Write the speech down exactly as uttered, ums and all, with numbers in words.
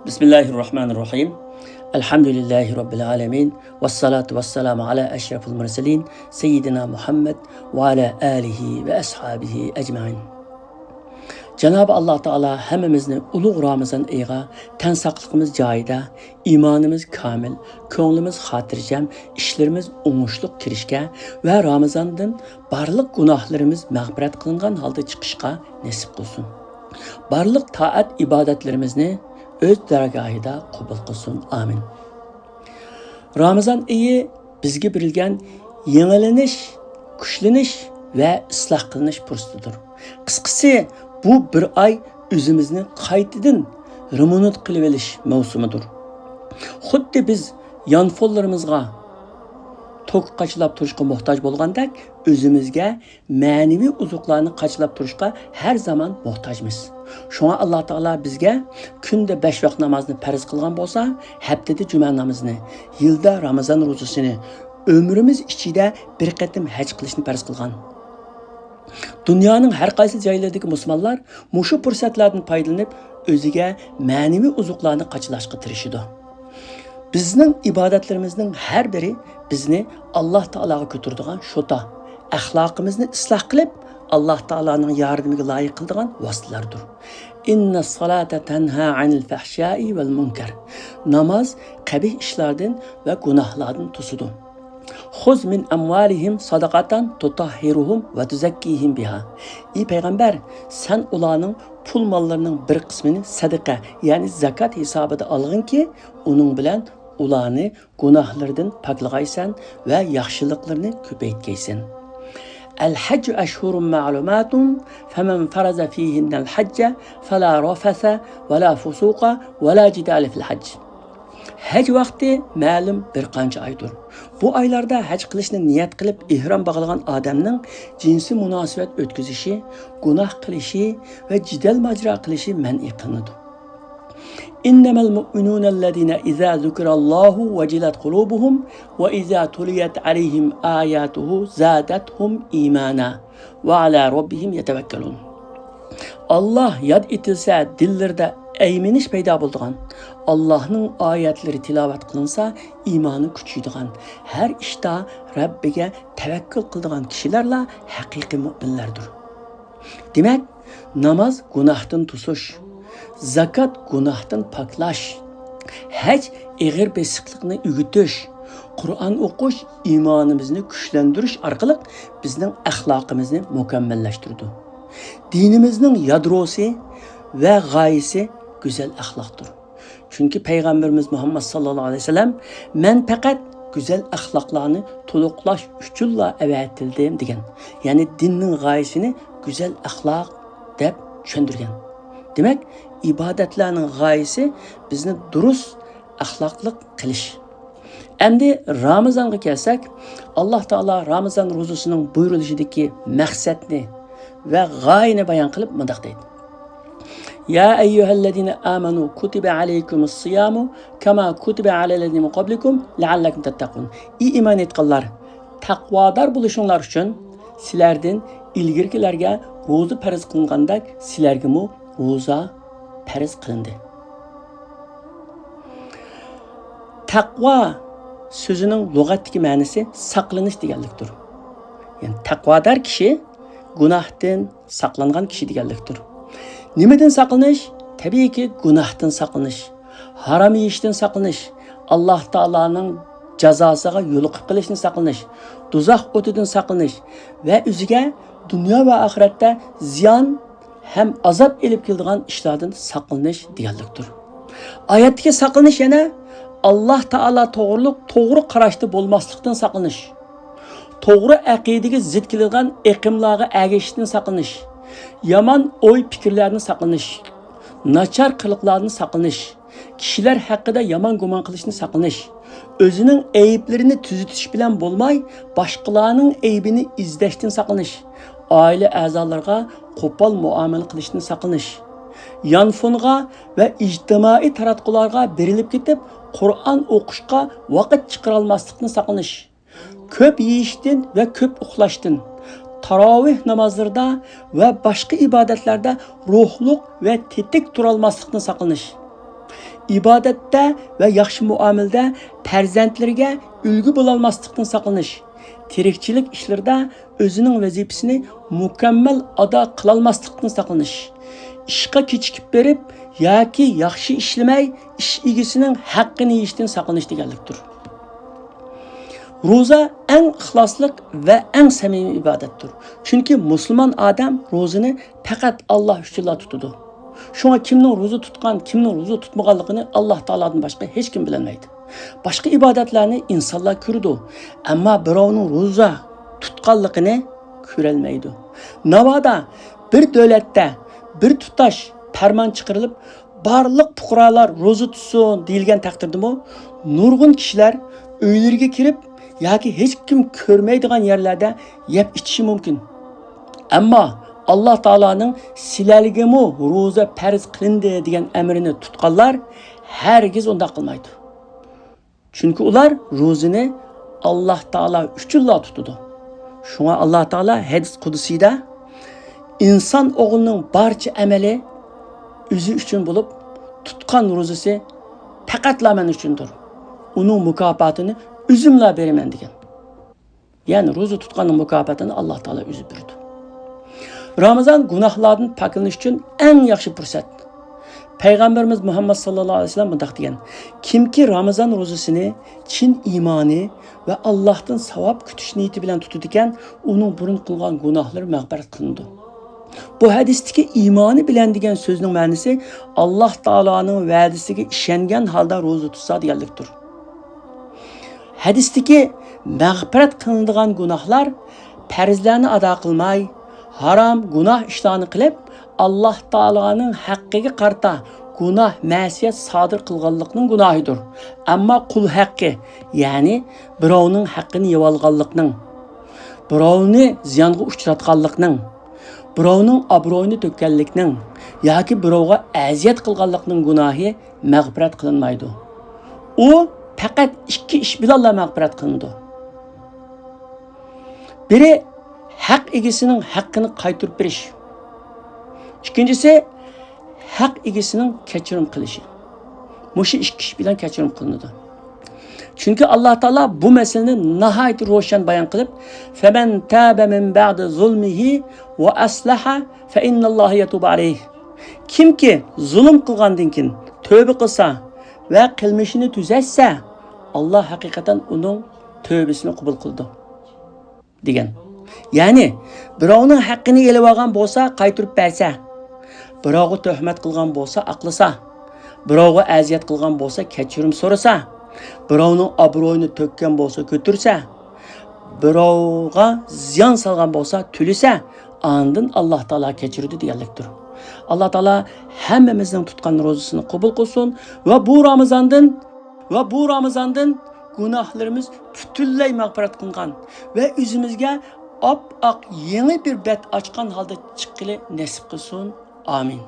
بىسمىللاھىررەھمانىررەھىم. ئەلھەمدۇلىللاھى رەببىل ئالەمىن. ۋەسسالاتۇ ۋەسسالامۇ ئالا ئەشرەفىل مۇرسەلىن سەييىدىنا مۇھەممەد ۋە ئالا ئالىھى ۋە ئەسھابىھى ئەجمەئىن. جانابى ئاللا تائالا ھەممىمىزنى ئۇلۇغ رامىزان ئېيىغا تەن ساقلىقىمىز جايىدا، ئىمانىمىز كامىل، كۆڭلىمىز خاتىرجەم، ئىشلىرىمىز ئوڭۇشلۇق كىرىشكە ۋە رامىزاندىن بارلىق گۇناھلىرىمىز مەغپىرەت قىلىنغان ھالدا چىقىشقا نېسىپ قىلسۇن. بارلىق تائەت ئىبادەتلىرىمىزنى ئۆز دەرگاھىدا قوبۇل قىلسۇن. ئامىن. رامىزان ئېيى بىزگە بېرىلگەن يېڭىلىنىش، كۈچلىنىش ۋە ئىسلاھ قىلىنىش پۇرسىتىدۇر. قىسقىسى، بۇ بىر ئاي ئۆزىمىزنى قايتىدىن رېمونت قىلىۋېلىش مەۋسۇمىدۇر. خۇددى بىز يانفونلىرىمىزغا توك قاچىلاپ تۇرۇشقا موھتاج بولغاندەك، ئۆزىمىزگە مەنىۋى ئوزۇقلارنى قاچىلاپ تۇرۇشقا ھەر زامان موھتاجمىز. شۇڭا ئاللا تائالا بىزگە كۈندە بەش ۋاق نامازنى پەرز قىلغان بولسا، ھەپتىدە جۈمە نامىزىنى، يىلدا رامىزان روزىسىنى، ئۆمرىمىز ئىچىدە بىر قېتىم ھەج قىلىشنى پەرز قىلغان. دۇنيانىڭ ھەر قايسى جايلىرىدىكى مۇسۇلمانلار مۇشۇ پۇرسەتلەردىن پايدىلىنىپ، ئۆزىگە مەنىۋى ئوزۇقلارنى قاچىلاشقا تىرىشىدۇ. بىزنىڭ ئىبادەتلىرىمىزنىڭ ھەر بىرى بىزنى ئاللا تائالاغا كۆتۈرىدىغان شوتا، ئەخلاقىمىزنى ئىسلاھ قىلىپ، ئاللا تائالانىڭ ياردىمىگە لايىق قىلىدىغان ۋاسىتىلەردۇر. ئىننەس سالاتە تەنھا ئەنىل فەھشائى ۋەل مۇنكەر. ناماز قەبىھ ئىشلاردىن ۋە گۇناھلاردىن توسىدۇ. خۇز مىن ئەمۋالىھىم ساداقاتەن تۇتەھھىرۇھۇم ۋە تۇزەككىھىم بىھا. ئى پەيغەمبەر، سەن ئۇلارنىڭ پۇل ماللىرىنىڭ بىر قىسمىنى سەدىقە، يەنى زاكات ھېسابىدا ئالغىنكى، ئۇنىڭ بىلەن ئۇلارنى گۇناھلىرىدىن پاكلىغايسەن ۋە ياخشىلىقلىرىنى كۆپەيتكەيسەن. الحج أشهر معلومات فمن فرض فيهن الحج فلا رفث ولا فسوق ولا جدال في الحج. ھەج ۋاقتى مەلۇم بىر قانچە ئايدۇر. بۇ ئايلاردا ھەج قىلىشنى نىيەت قىلىپ ئېھرام باغلىغان ئادەمنىڭ جىنسىي مۇناسىۋەت ئۆتكۈزۈشى، گۇناھ قىلىشى ۋە جېدەل ماجىرا قىلىشى مەنئى قىلىنىدۇ. إنما المؤمنون الذين إذا ذكر الله وجلت قلوبهم وإذا تليت عليهم آياته زادتهم إيمانا وعلى ربهم يتوكلون. ئاللاھ ياد ئېتىلسە، دىللىرىدا ئەيمىنىش پەيدا بولىدىغان، ئاللاھنىڭ ئايەتلىرى تىلاۋەت قىلىنسا، ئىمانى كۈچىيىدىغان، ھەر ئىشتا رەببىگە تەۋەككۈل قىلىدىغان كىشىلەرلا ھەقىقىي مۇئمىنلەردۇر. دېمەك، ناماز گۇناھتىن توسۇش، زاكات گۇناھتىن پاكلاش، ھەج ئېغىر بېسىقلىقنى ئۆگىتىش، قۇرئان ئوقۇش ئىمانىمىزنى كۈچلەندۈرۈش ئارقىلىق بىزنىڭ ئەخلاقىمىزنى مۇكەممەللەشتۈرىدۇ. دىنىمىزنىڭ يادروسى ۋە غايىسى گۈزەل ئەخلاقتۇر. چۈنكى پەيغەمبىرىمىز مۇھەممەد ساللاللاھۇ ئەلەيھى ۋەسەللەم، مەن پەقەت گۈزەل ئەخلاقلارنى تولۇقلاش ئۈچۈنلا ئەۋەتىلدىم، دېگەن. يەنى دىننىڭ غايىسىنى گۈزەل ئەخلاق دەپ چۈشەندۈرگەن. دېمەك، ئىبادەتلەرنىڭ غايىسى بىزنى دۇرۇس ئەخلاقلىق قىلىش. ئەمدى رامىزانغا كەلسەك، ئاللاھ تائالا رامىزان روزىسىنىڭ بۇيرۇلۇشىدىكى مەقسەتنى ۋە غايىنى بايان قىلىپ مۇنداق دەيدۇ: يا أيها الذين آمنوا كتب عليكم الصيام كما كتب على الذين من قبلكم لعلكم تتقون. ئى ئىمان ئېيتقانلار، تەقۋادار بولۇشۇڭلار ئۈچۈن سىلەردىن ئىلگىرىكىلەرگە روزا پەرز قىلىنغاندەك سىلەرگىمۇ روزا پەرز قىلىندى. تەقۋا سۆزىنىڭ لۇغەتتىكى مەنىسى ساقلىنىش دېگەنلىكتۇر. يەنى تەقۋادار كىشى گۇناھتىن ساقلانغان كىشى دېگەنلىكتۇر. نېمىدىن ساقلىنىش؟ تەبىئىيكى، گۇناھتىن ساقلىنىش، ھارام يېيىشتىن ساقلىنىش، ئاللاھ تائالانىڭ جازاسىغا يولۇقۇپ قېلىشتىن ساقلىنىش، دوزاخ ئوتىدىن ساقلىنىش ۋە ئۆزىگە دۇنيا ۋە ئاخىرەتتە زىيان ھەم ئازاب ئېلىپ كېلىدىغان ئىشلاردىن ساقلىنىش دېگەنلىكتۇر. ئايەتتىكى ساقلىنىش يەنە ئاللاھ تائالا توغرۇلۇق توغرا قاراشتا بولماسلىقتىن ساقلىنىش، توغرا ئەقىدىگە زىت كېلىدىغان ئېقىملارغا ئەگىشىشتىن ساقلىنىش، يامان ئوي پىكىرلەردىن ساقلىنىش، ناچار قىلىقلاردىن ساقلىنىش، كىشىلەر ھەققىدە يامان گۇمان قىلىشتىن ساقلىنىش، ئۆزىنىڭ ئەيىبلىرىنى تۈزىتىش بىلەن بولماي، باشقىلارنىڭ ئەيىبىنى ئىزدەشتىن ساقلىنىش، ئائىلە ئەزالىرىغا قوپال مۇئامىلە قىلىشتىن ساقلىنىش، يانفونغا ۋە ئىجتىمائىي تاراتقۇلارغا بېرىلىپ كېتىپ، قۇرئان ئوقۇشقا ۋاقىت چىقىرالماسلىقتىن ساقلىنىش، كۆپ يېيىشتىن ۋە كۆپ ئۇخلاشتىن، تاراۋىھ نامازلىرىدا ۋە باشقا ئىبادەتلەردە روھلۇق ۋە تېتىك تۇرالماسلىقتىن ساقلىنىش، ئىبادەتتە ۋە ياخشى مۇئامىلىدە پەرزەنتلىرىگە ئۈلگە بولالماسلىقتىن ساقلىنىش، تىرىكچىلىك ئىشلىرىدا ئۆزىنىڭ ۋەزىپىسىنى مۇكەممەل ئادا قىلالماسلىقتىن ساقلىنىش، ئىشقا كېچىكىپ بېرىپ ياكى ياخشى ئىشلىمەي ئىش ئىگىسىنىڭ ھەققىنى يېيىشتىن ساقلىنىش دېگەنلىكتۇر. روزا ئەڭ ئىخلاسلىق ۋە ئەڭ سەمىمىي ئىبادەتتۇر. چۈنكى مۇسۇلمان ئادەم روزىنى پەقەت ئاللا ئۈچۈنلا تۇتىدۇ. شۇڭا كىمنىڭ روزا تۇتقان، كىمنىڭ روزا تۇتمىغانلىقىنى ئاللا تائالادىن باشقا ھېچكىم بىلەلمەيدۇ. باشقا ئىبادەتلەرنى ئىنسانلار كۆرىدۇ، ئەمما بىراۋنىڭ روزا تۇتقانلىقىنى كۆرەلمەيدۇ. ناۋادا بىر دۆلەتتە بىر تۇتاش پەرمان چىقىرىلىپ، بارلىق پۇقرالار روزا تۇتسۇن دېيىلگەن تەقدىردىمۇ، نۇرغۇن كىشىلەر ئۆيلىرىگە كىرىپ ياكى ھېچكىم كۆرمەيدىغان يەرلەردە يەپ ئىچىشى مۇمكىن. ئەمما ئاللا تائالانىڭ «سىلەرگىمۇ روزا پەرز قىلىندى» دېگەن ئەمرىنى تۇتقانلار ھەرگىز ئۇنداق قىلمايدۇ. چۈنكى ئۇلار روزىنى ئاللا تائالا ئۈچۈنلا تۇتىدۇ. شۇڭا ئاللا تائالا ھەدىس قۇدسىيدا، «ئىنسان ئوغلىنىڭ بارچە ئەمەلى ئۆزى ئۈچۈن بولۇپ، تۇتقان روزىسى پەقەتلا مەن ئۈچۈندۇر. ئۇنىڭ مۇكاپاتىنى ئۆزۈملا بېرىمەن» دېگەن. يەنى روزا تۇتقاننىڭ مۇكاپاتىنى ئاللا تائالا ئۆزى بېرىدۇ. رامىزان گۇناھلاردىن پاكلىنىش ئۈچۈن ئەڭ ياخشى پۇرسەت. پەيغەمبىرىمىز مۇھەممەد ساللاللاھۇ ئەلەيھى ۋەسەللەم مۇنداق دېگەن: «كىمكى رامىزان روزىسىنى چىن ئىمانى ۋە ئاللاھتىن ساۋاب كۈتۈش نىيىتى بىلەن تۇتىدىكەن، ئۇنىڭ بۇرۇن قىلغان گۇناھلىرى مەغپىرەت قىلىنىدۇ.» بۇ ھەدىستىكى «ئىمانى بىلەن» دېگەن سۆزنىڭ مەنىسى «ئاللا تائالانىڭ ۋەدىسىگە ئىشەنگەن ھالدا روزا تۇتسا» دېگەنلىكتۇر. ھەدىستىكى مەغپىرەت قىلىنىدىغان گۇناھلار پەرزلەرنى ئادا قىلماي، ھارام، گۇناھ ئىشلارنى قىلىپ، ئاللا تائالانىڭ ھەققىگە قارىتا گۇناھ، مەسىيەت سادىر قىلغانلىقنىڭ گۇناھىدۇر. ئەمما قۇل ھەققى، يەنى بىراۋنىڭ ھەققىنى يەۋالغانلىقنىڭ، بىراۋنى زىيانغا ئۇچراتقانلىقنىڭ، بىراۋنىڭ ئابرۇيىنى تۆككەنلىكنىڭ ياكى بىراۋغا ئەزىيەت قىلغانلىقنىڭ گۇناھى مەغپىرەت قىلىنمايدۇ. ئۇ پەقەت ئىككى ئىش بىلەنلا مەغپىرەت قىلىنىدۇ. بىرى، ھەق ئىگىسىنىڭ ھەققىنى قايتۇرۇپ بېرىش. ئىككىنچىسى، ھەق ئىگىسىنىڭ كەچۈرۈم قىلىشى. مۇشۇ ئىككى ئىش بىلەن كەچۈرۈم قىلىنىدۇ. چۈنكى ئاللا تائالا بۇ مەسىلىنى ناھايىتى روشەن بايان قىلىپ، «فمن تاب من بعد ظلمه وأصلح فإن الله يتوب عليه.» كىمكى زۇلۇم قىلغاندىن كېيىن تۆۋبە قىلسا ۋە قىلمىشىنى تۈزەتسە، ئاللا ھەقىقەتەن ئۇنىڭ تۆۋبىسىنى قوبۇل قىلىدۇ، دېگەن. يەنى، بىراۋنىڭ ھەققىنى ئېلىۋالغان بولسا، قايتۇرۇپ بەرسە، بىراۋغا تۆھمەت قىلغان بولسا، ئاقلىسا، بىراۋغا ئەزىيەت قىلغان بولسا، كەچۈرۈم سورىسا، بىراۋنىڭ ئابرۇيىنى تۆككەن بولسا، كۆتۈرسە، بىراۋغا زىيان سالغان بولسا، تۆلىسە، ئاندىن ئاللا تائالا كەچۈرىدۇ دېگەنلىكتۇر. ئاللا تائالا ھەممىمىزنىڭ تۇتقان روزىسىنى قوبۇل قىلسۇن ۋە بۇ رامىزاندىن ۋە بۇ رامىزاندىن گۇناھلىرىمىز پۈتۈنلەي مەغپىرەت قىلىنغان ۋە ئۆزىمىزگە ئاپئاق يېڭى بىر بەت ئاچقان ھالدا چىققىلى نېسىپ قىلسۇن. ئامىن.